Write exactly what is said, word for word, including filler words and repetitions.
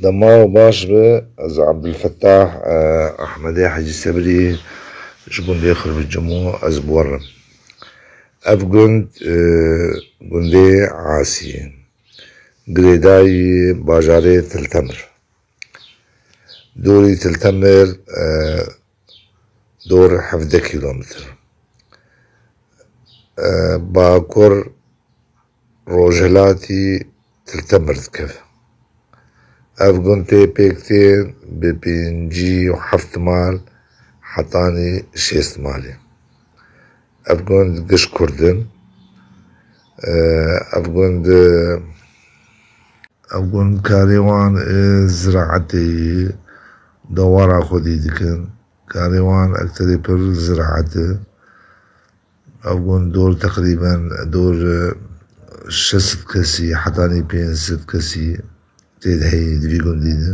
Dema baş be, ez Abdülfettah, e, Ahmedê Hecî Sebrî ji gundê Xirbi Cimû ez bi we re. Ev gund, e, gundê Asî ye. Girêdayî bajarê Tiltemir. Dorî Tiltemir, e, dor hevdeh kîlometr. E, bakur rojhilatî Tiltemir dikeve. Ev gund tê pêk tên bi pêncî û heft mal hetanî şêst malê. Ev gund giş Kurd in. E, ev gund, e, ev gund karê wan, e, ziraetê yî dewara xwedî dikin. Karê wan ekterê pir ziraet e. Ev gund dor teqrîben dor, e, şeş sed kesî, hetanî pênc sed kesî tê de heyî di vî gundî de.